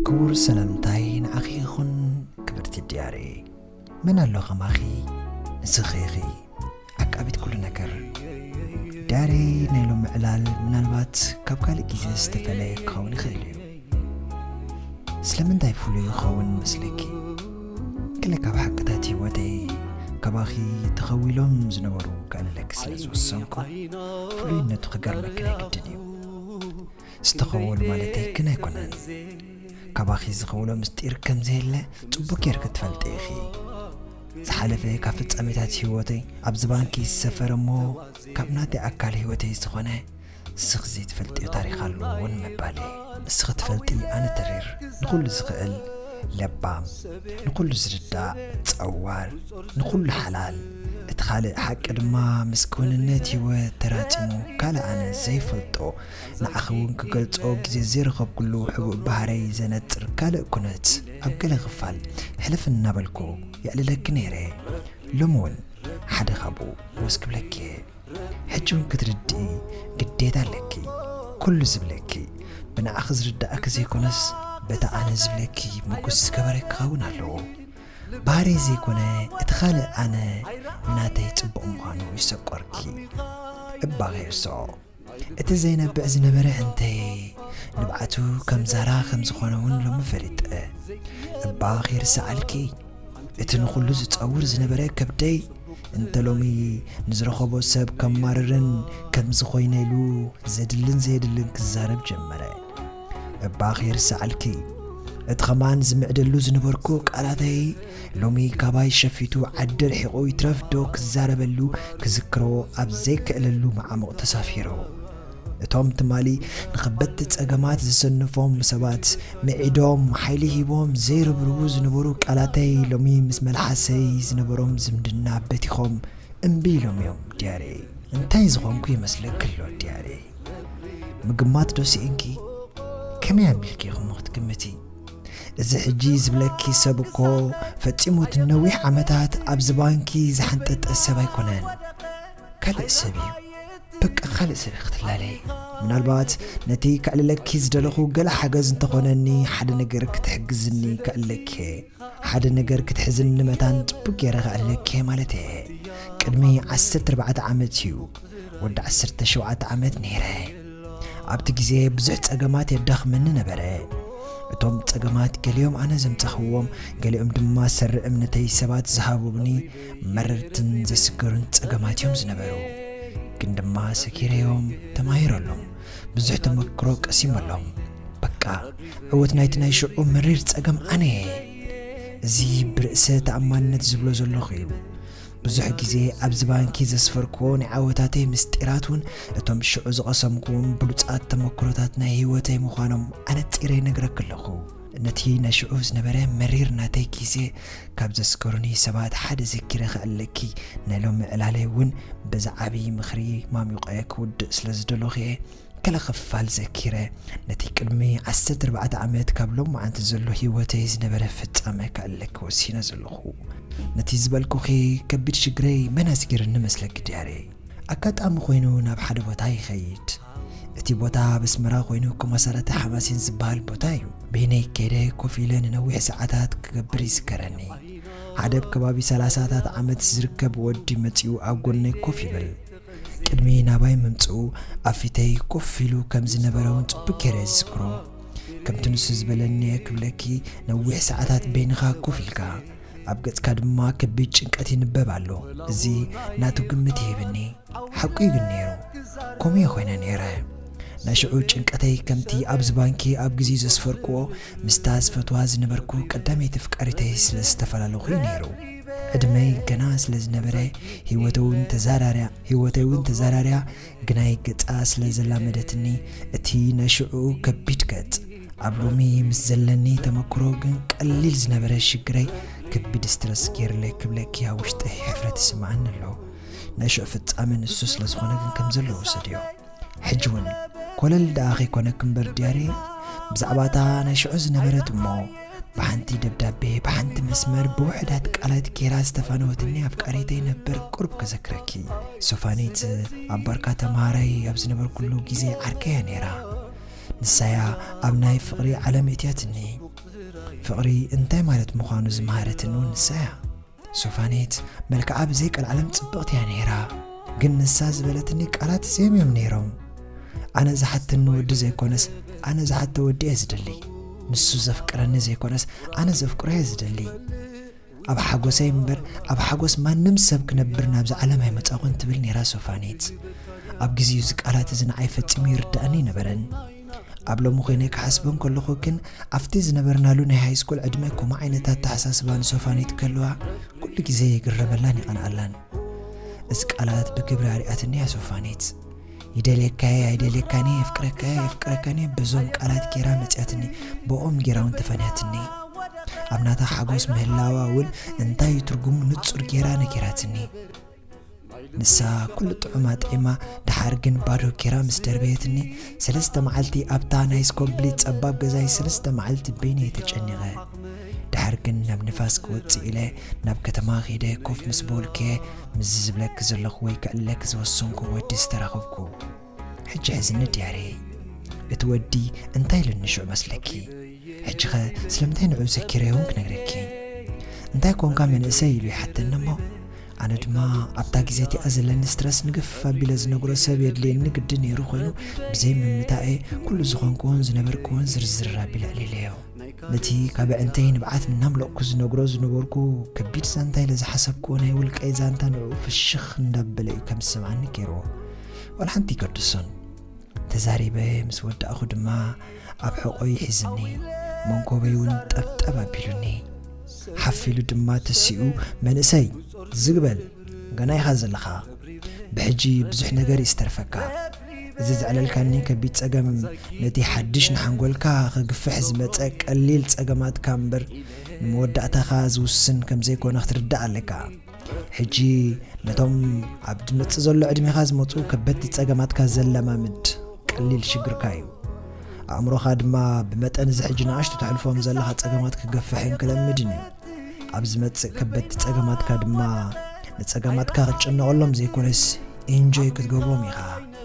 ክቡር ሰላምታይ ንዓኺ ይኹን ክብርቲ ዲያሬ። መን ኣሎ ከማኺ? ንስኺ ኢኺ ዓቃቢት ኩሉ ነገር። ዲያሬ ናይ ሎሚ ዕላል ምናልባት ካብ ካልእ ግዜ ዝተፈለየ ክኸውን ይኽእል እዩ። ስለምንታይ ፍሉይ ይኸውን መስለኪ? ገለ ካብ ሓቅታት ህይወተይ ካባኺ ተኸዊሎም ዝነበሩ ከዕልለኪ ስለ ዝወሰንኩ ፍሉይነቱ ክገርመኪ ናይ ግድን እዩ። ዝተኸወሉ ማለተይ ግን ኣይኮነን። ካባኺ ዝኸውሎ ምስጢር ከም ዘየለ ጽቡቕ ጌርኪ ትፈልጢ ኢኺ። ዝሓለፈ ካብ ፍጻሜታት ህይወተይ ኣብዚ ባንኪ ዝሰፈረ እሞ ካብ ናተይ ኣካል ህይወተይ ዝኾነ ንስኺ ዘይትፈልጥዮ ታሪኽ ኣሎ እውን ምባለይ። ንስኺ ትፈልጢ ኣነ ተሪር፣ ንኹሉ ዝኽእል፣ ለባም፣ ንኹሉ ዝርዳእ፣ ጸዋር፣ ንኹሉ ሓላል፣ እቲ ካልእ ሓቂ ድማ ምስ ክውንነት ህይወት ተራጺሙ ካልእ ኣነ ዘይፈልጦ ንዓኺ እውን ክገልጾ ግዜ ዘይረኸብኩሉ ሕቡእ ባህረይ ዘነጽር ካልእ ኩነት ኣብ ገለ ክፋል ሕልፍ እናበልኩ የዕልለኪ ነይረ። ሎሚ እውን ሓደ ካብኡ ወስ ክብለኪ እየ። ሕጂ እውን ክትርድኢ ግዴታ ኣለኪ። ኩሉ ዝብለኪ ብንዓኺ ዝርዳእኪ ዘይኮነስ በቲ ኣነ ዝብለኪ ምጉስ ዝገበረ ክኸውን ኣለዎ። ባህረይ ዘይኮነ እቲ ካልእ ኣነ ናተይ ጽቡቕ ምዃኑ ይሰቆርኪ። እባ ከይርስዖ። እቲ ዘይነብዕ ዝነበረ ሕንተይ ንብዓቱ ከም ዛራ ከም ዝኾነ እውን ሎሚ ፈሊጠ። እባ ከይርስዓልኪ። እቲ ንኹሉ ዝጸውር ዝነበረ ከብደይ እንተ ሎሚ ንዝረኸቦ ሰብ ከማርርን ከም ዝኾይነ ኢሉ ዘድልን ዘየድልን ክዛረብ ጀመረ። እባ ከይርስዓልኪ። እቲ ኸማን ዝምዕደሉ ዝነበርኩ ቃላተይ ሎሚ ካባይ ሸፊቱ ዓዲ ርሒቑ ይትረፍ ዶ ክዛረበሉ ክዝክሮ ኣብ ዘይክእለሉ መዓሙቕ ተሳፊሩ። እቶም ትማሊ ንኸበድቲ ጸገማት ዘሰንፎም ሰባት ምዒዶም ሓይሊ ሂቦም ዘይርብርቡ ዝነበሩ ቃላተይ ሎሚ ምስ መልሓሰይ ዝነበሮም ዝምድና በቲኾም እምቢ ኢሎም እዮም ዲያሬ። እንታይ ዝኾንኩ ይመስለኪ ኣሎ ዲያሬ? ምግማት ዶ ስኢንኪ? ከመይ ኣቢልኪ ኢኹም ክትግምቲ? እዚ ሕጂ ዝብለኪ ሰብ እኮ ፈጺሙ እቲ ነዊሕ ዓመታት ኣብዚ ባንኪ ዝሓንጠጠ ሰብ ኣይኮነን። ካልእ ሰብ እዩ። በቃ ካልእ ሰብ ክትላለይ። ምናልባት ነቲ ከዕልለኪ ዝደለኹ ገለ ሓገዝ እንተኾነኒ ሓደ ነገር ክትሕግዝኒ ከዕልለኪ እየ። ሓደ ነገር ክትሕዝኒ መታን ጽቡቅ ገይረ ከዕልለኪ እየ ማለት እየ። ቅድሚ ዓሰርተ ኣርባዕተ ዓመት እዩ። ወዲ ዓሰርተ ሸውዓተ ዓመት ነይረ። ኣብቲ ግዜ ብዙሕ ጸገማት የዳኽመኒ ነበረ። እቶም ጸገማት ገሊኦም ኣነ ዘምጻኽዎም፣ ገሊኦም ድማ ሰሪ እምነተይ ሰባት ዝሃቡኒ መረርትን ዘስገሩን ጸገማት እዮም ዝነበሩ። ግን ድማ ሰጊረዮም፣ ተማሂረሎም፣ ብዙሕ ተመክሮ ቀሲመሎም። በቃ ዕወት ናይቲ ናይ ሽዑ መሪር ጸገም ኣነ እየ። እዚ ብርእሰ ተኣማንነት ዝብሎ ዘለኹ እዩ። ብዙሕ ግዜ ኣብዚ ባንኪ ዘስፈርክዎ ናይ ዓወታተይ ምስጢራት እውን እቶም ሽዑ ዝቐሰምክዎም ብሉጻት ተመክሮታት ናይ ህይወተይ ምዃኖም ኣነጺረ ይነግረኪ ኣለኹ። ነቲ ናይ ሽዑ ዝነበረ መሪር ናተይ ግዜ ካብ ዘስገሩኒ ሰባት ሓደ ዘኪረ ከዕልለኪ፣ ናይ ሎሚ ዕላለይ እውን በዚ ዓብዪ ምኽሪ ማሚቐ ክውድእ ስለ ዝደለኹ እየ። ገለ ክፋል ዘኪረ፣ ነቲ ቅድሚ ዓሰርተ ኣርባዕተ ዓመት ካብ ሎማዓንቲ ዘሎ ህይወተይ ዝነበረ ፍጻመ ከዕልለኪ ወሲነ ዘለኹ። ነቲ ዝበልኩኺ ከቢድ ሽግረይ መን ኣስጊርኒ መስለኪ ድያሬ? ኣጋጣሚ ኮይኑ ናብ ሓደ ቦታ ይኸይድ። እቲ ቦታ ኣብ ኣስመራ ኮይኑ ኮማሳረተ ሓማሴን ዝበሃል ቦታ እዩ። በይነይ ከይደ ኮፍ ኢለ ንነዊሕ ሰዓታት ክገብር ይዝከረኒ። ሓደ ኣብ ከባቢ ሰላሳታት ዓመት ዝርከብ ወዲ መጺኡ ኣብ ጎነይ ኮፍ ይብል። ቅድሚ ናባይ ምምጽኡ ኣብ ፊተይ ኮፍ ኢሉ ከም ዝነበረ እውን ጽቡቅ ገይረ ይዝክሮ። ከምቲ ንሱ ዝበለኒ እየ ክብለኪ፣ ነዊሕ ሰዓታት በይንኻ ኮፍ ኢልካ፣ ኣብ ገጽካ ድማ ከቢድ ጭንቀት ይንበብ ኣሎ። እዚ ናቱ ግምት ይህበኒ። ሓቁ እዩ ግን ነይሩ። ከምኡ እየ ኮይነ ነይረ። ናይ ሽዑ ጭንቀተይ ከምቲ ኣብዚ ባንኪ ኣብ ግዜኡ ዘስፈርክዎ ምስታ ዝፈትዋ ዝነበርኩ ቀዳመይቲ ኣፍቃሪተይ ስለ ዝተፈላለኹ እዩ ነይሩ። ዕድመይ ገና ስለ ዝነበረ ህይወተይ እውን ተዛራርያ ህይወተይ እውን ተዛራርያ ግናይ ገጻ ስለ ዘላመደትኒ እቲ ናይ ሽዑ ከቢድ ገጽ ኣብ ሎሚ ምስ ዘለኒ ተመክሮ ግን ቀሊል ዝነበረ ሽግረይ ከቢድ ስትረስ ገይርለይ ክብለኪ ኣብ ውሽጠይ ሕፍረት ይስምዓኒ ኣሎ። ናይ ሽዑ ፍጻመ ንሱ ስለ ዝኾነ ግን ከም ዘሎ ውሰድዮ። ሕጂ እውን ኮለል ደኣ ከይኮነኪ እምበር ድያሬ ብዛዕባ እታ ናይ ሽዑ ዝነበረት እሞ ብሓንቲ ደብዳቤ ብሓንቲ መስመር ብውሑዳት ቃላት ገይራ ዝተፋነወትኒ ኣፍቃሪተይ ነበር ቁሩብ ከዘክረኪ። ሶፋኒት ኣብ ባርካ ተምሃራይ ኣብ ዝነበርኩሉ ግዜ ዓርከይ እያ ነይራ። ንሳያ ኣብ ናይ ፍቕሪ ዓለም እትያትኒ። ፍቕሪ እንታይ ማለት ምዃኑ ዝመሃረትኒ እውን ንሳ እያ። ሶፋኔት መልክዓ ብዘይ ቀልዓለም ጽብቕቲ እያ ነይራ፣ ግን ንሳ ዝበለትኒ ቃላት እዚኦም እዮም ነይሮም። ኣነ ዝሓተኒ ወዲ ዘይኮነስ፣ ኣነ ዝሓተ ወዲ እየ ዝደሊ። ንሱ ዘፍቅረኒ ዘይኮነስ፣ ኣነ ዘፍቅሮ እየ ዝደሊ። ኣብ ሓጎሰይ እምበር ኣብ ሓጎስ ማንም ሰብ ክነብር ናብዚ ዓለም ኣይመጻኹን ትብል ነይራ ሶፋኔት። ኣብ ግዜኡ እዚ ቃላት እዚ ንዓይ ፈጺሙ ይርዳእኒ ኣይነበረን። ኣብ ሎሚ ኮይነ ክሓስቦ እንከለኹ ግን ኣብቲ ዝነበርናሉ ናይ ሃይስኩል ዕድመ ከምኡ ዓይነት ኣተሓሳስባ ንሶፋኔት ክህልዋ ኩሉ ግዜ ይግረመላን ይቐንኣላን። እዚ ቃላት ብክብሪ ኣርያትኒ እያ ሶፋኔት። ይደልየካየ ኣይደልየካን እየ፣ የፍቅረካየ የፍቅረካን እየ፣ በዞም ቃላት ጌራ መጽያትኒ፣ ብኦም ጌራ እውን ተፋንያትኒ። ኣብ ናታ ሓጎስ ምህላዋ እውን እንታይ እዩ ትርጉሙ ንጹር ጌራ ነጊራትኒ። ንሳ ኩሉ ጥዑም ኣጥዒማ፣ ደሓር ግን ባዶ ጌራ ምስ ደርበየትኒ፣ ሰለስተ መዓልቲ ኣብታ ናይ ስኮብሊት ጸባብ ገዛይ ሰለስተ መዓልቲ በይነይ ተጨኒቐ። ደሓር ግን ናብ ንፋስ ክወጽእ ኢለ ናብ ከተማ ከይደ ኮፍ ምስ በልኩ እየ ምስዚ ዝብለኪ ዘለኹ ወይ ከዕልለኪ ዝወሰንኩ ወዲ ዝተራኸብኩ። ሕጂ ሕዝኒ ድያረይ። እቲ ወዲ እንታይ ኢሉኒ ሽዑ መስለኪ? ሕጂኸ ስለምንታይ ንዕኡ ዘኪረዮ እውን ክነግረኪ። እንታይ ኮንካ መንእሰይ ኢሉ ይሓተኒ እሞ፣ ኣነ ድማ ኣብታ ግዜ እቲኣ ዘለኒ ስትረስ ንግፍ ኣቢለ ዝነግሮ ሰብ የድልየኒ ግዲ ነይሩ ኮይኑ፣ ብዘይ ምምታኤ ኩሉ ዝኾንክዎን ዝነበርክዎን ዝርዝር ኣቢለ ኣዕሊለዮ። ነቲ ካብ ኣዕንተይ ንብዓት እናምለቕኩ ዝነግሮ ዝነበርኩ ከቢድ ዛንታ ኢለ ዝሓሰብክዎ ናይ ውልቀይ ዛንታ ንዕኡ ፍሽኽ እንዳበለ እዩ ከም ዝሰምዓኒ ገይርዎ። ዋላ ሓንቲ ኣይገደሶን። ተዛሪበ ምስ ወዳእኹ ድማ ኣብ ሕቖይ ሒዝኒ፣ መንኮበይ እውን ጠብጠብ ኣቢሉኒ። ሓፍ ኢሉ ድማ ተሲኡ፣ "መንእሰይ፣ ዝግ በል፣ ገና ኢኻ ዘለኻ። ብሕጂ ብዙሕ ነገር እዩ ዝተርፈካ። እዚ ዘዕለልካኒ ከቢድ ጸገም ነቲ ሓድሽ ንሓንጎልካ ክግፍሕ ዝመጸ ቀሊል ጸገማትካ እምበር ንመወዳእታኻ ዝውስን ከም ዘይኮነ ክትርዳእ ኣለካ። ሕጂ ነቶም ኣብ ዝመጽእ ዘሎ ዕድሜኻ ዝመጹ ከበድቲ ጸገማትካ ዘለማምድ ቀሊል ሽግርካ እዩ። ኣእምሮኻ ድማ ብመጠን እዚ ሕጂ ንኣሽቱ ተሕልፎም ዘለኻ ጸገማት ክገፍሕን ክለምድን እዩ። ኣብ ዝመጽእ ከበድቲ ጸገማትካ ድማ ንጸገማትካ ክትጭነቐሎም ዘይኮነስ ኢንጆይ ክትገብሮም ኢኻ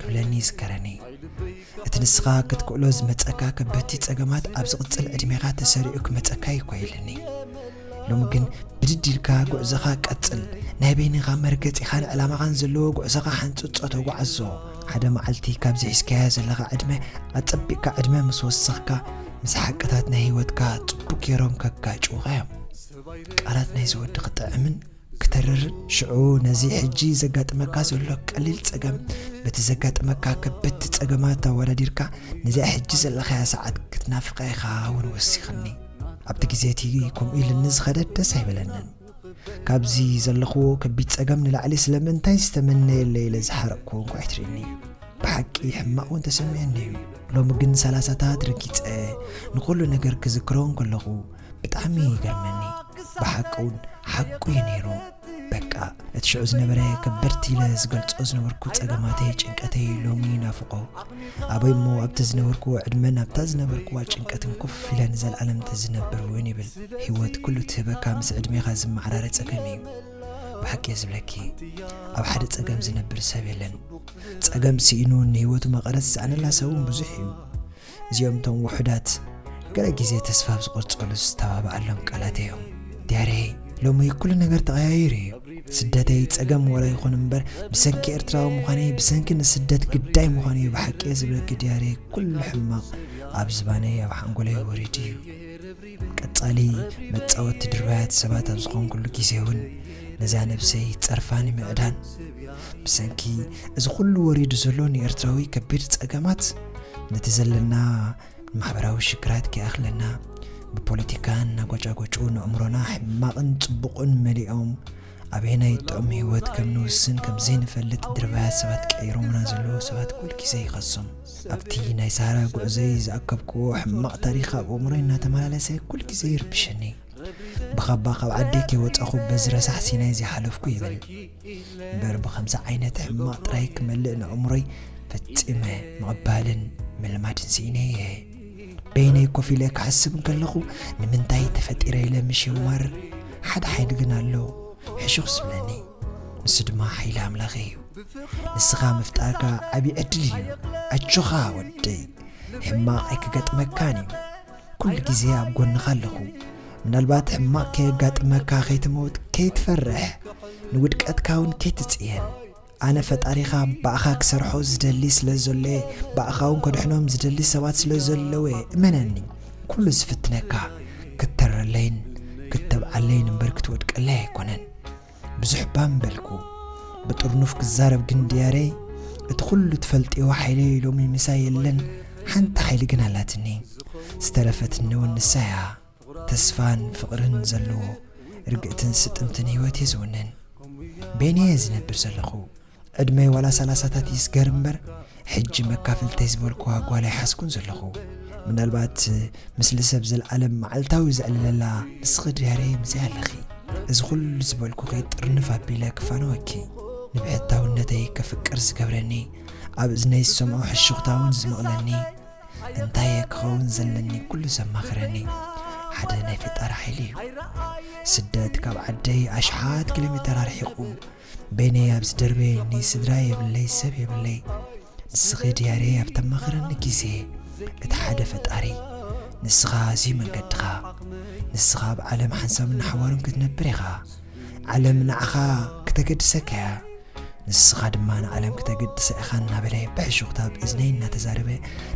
ክብለኒ ይዝከረኒ። እቲ ንስኻ ክትክእሎ ዝመጸካ ከበድቲ ጸገማት ኣብ ዝቕጽል ዕድሜኻ ተሰሪዑ ክመጸካ እዩ እኳ ኢልኒ። ሎሚ ግን ብድድ ኢልካ ጉዕዞኻ ቀጽል። ናይ በይንኻ መርገጺኻን ዕላማኻን ዘለዎ ጉዕዞኻ ሓንጽጾ ተጓዓዞ። ሓደ መዓልቲ ካብዚ ሒዝካዮ ዘለኻ ዕድመ ኣጸቢቕካ ዕድመ ምስ ወሰኽካ፣ ምስ ሓቅታት ናይ ህይወትካ ጽቡቕ ገይሮም ከጋጭዉኻ እዮም። ቃላት ናይዚ ወዲ ክጥዕምን ክተርርን፣ ሽዑ ነዚ ሕጂ ዘጋጥመካ ዘሎ ቀሊል ጸገም በቲ ዘጋጥመካ ከበድቲ ጸገማት ኣወዳዲርካ፣ ነዚኣ ሕጂ ዘለኻያ ሰዓት ክትናፍቓ ኢኻ እውን ወሲኽኒ። ኣብቲ ግዜ እቲ ከምኡ ኢልኒ ዝኸደ ደስ ኣይበለንን። ካብዚ ዘለኽዎ ከቢድ ጸገም ንላዕሊ ስለምንታይ ዝተመነየለይ ኢለ ዝሓረቕክዎ እንኳ ኣይትርእኒ። ብሓቂ ሕማቕ እውን ተሰሚዑኒ እዩ። ሎሚ ግን ሰላሳታት ረጊጸ ንኹሉ ነገር ክዝክሮ እንከለኹ ብጣዕሚ ይገርመኒ። ብሓቂ እውን ሓቁ እዩ ነይሩ። በቃ፣ እቲ ሽዑ ዝነበረ ከበድቲ ኢለ ዝገልጾ ዝነበርኩ ጸገማተይ፣ ጭንቀተይ ሎሚ ይናፍቖ። ኣበይ እሞ ኣብቲ ዝነበርኩዎ ዕድመን ኣብታ ዝነበርኩዋ ጭንቀትን ኮፍ ኢለ ንዘለኣለም ተዝነብር እውን ይብል። ህይወት ኩሉ ትህበካ ምስ ዕድሜኻ ዝመዓራረ ጸገም እዩ። ብሓቂ እየ ዝብለኪ፣ ኣብ ሓደ ጸገም ዝነብር ሰብ የለን። ጸገም ስኢኑ ንህይወቱ መቐረት ዝሰኣነላ ሰብ እውን ብዙሕ እዩ። እዚኦም እቶም ውሑዳት ገለ ግዜ ተስፋ ኣብ ዝቖርጸሉ ዝተባብዓሎም ቃላት እዮም። ዲያረይ፣ ሎሚ ኩሉ ነገር ተቐያይሩ እዩ። ስደተይ ጸገም ዋላ ይኹን እምበር፣ ብሰንኪ ኤርትራዊ ምዃነይ፣ ብሰንኪ ንስደት ግዳይ ምዃነይ እዩ ብሓቂ እየ ዝብለኪ ዲያረይ፣ ኩሉ ሕማቕ ኣብ ዝባነይ፣ ኣብ ሓንጎለይ ወሪዱ እዩ። ቀጻሊ መጻወቲ ድርባያት ሰባት ኣብ ዝኾንኩሉ ግዜ እውን፣ ነዛ ነብሰይ ጸርፋ ንምዕዳን፣ ብሰንኪ እዚ ኩሉ ወሪዱ ዘሎ ንኤርትራዊ ከቢድ ጸገማት፣ ነቲ ዘለና ማሕበራዊ ሽግራት ከይኣኽለና፣ ብፖለቲካ እናጎጫጎጩ ንእምሮና ሕማቕን ጽቡቕን መሊኦም፣ ኣበየናይ ጥዑም ህይወት ከም ንውስን ከም ዘይንፈልጥ ድርባያት ሰባት ቀይሮምና ዘለዉ ሰባት ኩል ግዜ ይኸሶም። ኣብቲ ናይ ሳህራ ጉዕዞይ ዝኣከብክዎ ሕማቕ ታሪኽ ኣብ ኣእምሮይ እናተመላለሰ ኩል ግዜ ይርብሸኒ። ብኻባ ካብ ዓደይ ከይወጻኹ በዚ ረሳሕ ሲናይ ዘይሓለፍኩ ይብል። እምበር ብኸምዚ ዓይነት ሕማቕ ጥራይ ክመልእ ንኣእምሮይ ፈጺመ ምቕባልን ምልማድን ስኢነ እየ። በይነይ ኮፍ ኢለ ክሓስብ እንከለኹ፣ ንምንታይ ተፈጢረ ኢለ ምሽ የማርር። ሓደ ሓይሊ ግን ኣሎ፣ ሕሹኽ ዝብለኒ። ንሱ ድማ ሓይሊ ኣምላኽ እዩ። ንስኻ ምፍጣርካ ዓቢ ዕድል እዩ። ኣጆኻ ወደይ፣ ሕማቕ ኣይክገጥመካን እዩ። ኩሉ ግዜ ኣብ ጎንኻ ኣለኹ። ምናልባት ሕማቕ ከየጋጥመካ ከይትመውት ከይትፈርሕ፣ ንውድቀትካ እውን ከይትጽየን። ኣነ ፈጣሪኻ ብኣኻ ክሰርሖ ዝደሊ ስለ ዘሎ፣ ብኣኻ እውን ከድሕኖም ዝደሊ ሰባት ስለ ዘለዉ፣ እመነኒ፣ ኩሉ ዝፍትነካ ክትተረለይን ክተብዓለይን እምበር ክትወድቀለይ ኣይኮነን። ብዙሕ ባም በልኩ። ብጥርኑፍ ክዛረብ ግን ድያረይ፣ እቲ ኩሉ ትፈልጥዮ ሓይለይ ሎሚ ምሳይ የለን። ሓንቲ ሓይሊ ግን ኣላትኒ። ዝተረፈትኒ እውን ንሳ እያ። ተስፋን ፍቕርን ዘለዎ ርግእትን ስጥምትን ህይወት እየ ዝውንን። በይነይ እየ ዝነብር ዘለኹ። ዕድመይ ዋላ ሰላሳታት ይስገር እምበር፣ ሕጂ መካፍልተይ ዝበልኩዋ ጓል ኣይሓዝኩን ዘለኹ። ምናልባት ምስሊ ሰብ ዘለዓለም መዓልታዊ ዘዕልለላ ንስኺ ድያረይ ምስይ ኣለኺ። እዚ ኩሉ ዝበልኩኺ ጥርንፍ ኣቢለ ክፋነወኪ። ንብሕታውነተይ ከፍቅር ዝገብረኒ፣ ኣብ እዝነይ ዝሰምዖ ሕሹኽታ እውን ዝመቕለኒ፣ እንታይ እየ ክኸውን ዘለኒ ኩሉ ዘማኽረኒ ሓደ ናይ ፈጣሪ ሓይሊ እዩ። ስደት ካብ ዓደይ ኣሽሓት ኪሎ ሜተር ኣርሒቑ፣ በይነይ ኣብ ዝደርበየኒ ስድራ የብለይ፣ ሰብ የብለይ። ንስኺ ድያረይ ኣብ ተማኽረኒ ግዜ፣ እቲ ሓደ ፈጣሪ፣ ንስኻ እዚ መንገድኻ። ንስኻ ኣብ ዓለም ሓንሳብን ሓዋሩን ክትነብር ኢኻ። ዓለም ንዓኻ ክተገድሰካ እያ። ንስኻ ድማ ንዓለም ክተገድሳ ኢኻ እናበለ ብሕሹኽታ ኣብ እዝነይ እናተዛረበ፣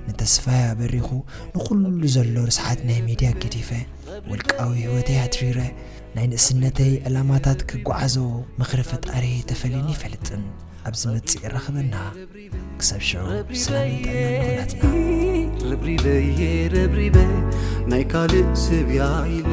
ንተስፋይ ኣበሪኹ፣ ንኹሉ ዘሎ ርስሓት ናይ ሚድያ ገዲፈ፣ ውልቃዊ ህይወተይ ኣትሪረ፣ ናይ ንእስነተይ ዕላማታት ክጓዓዞ ምኽሪ ፈጣሪ ተፈልዩኒ ይፈልጥን። ኣብ ዝመጽእ የራኽበና። ክሳብ ሽዑ ሰላምን ጥዕናን ንኹላትና። ረብሪበየ ረብሪበ ናይ ካልእ ስብያ ኢለ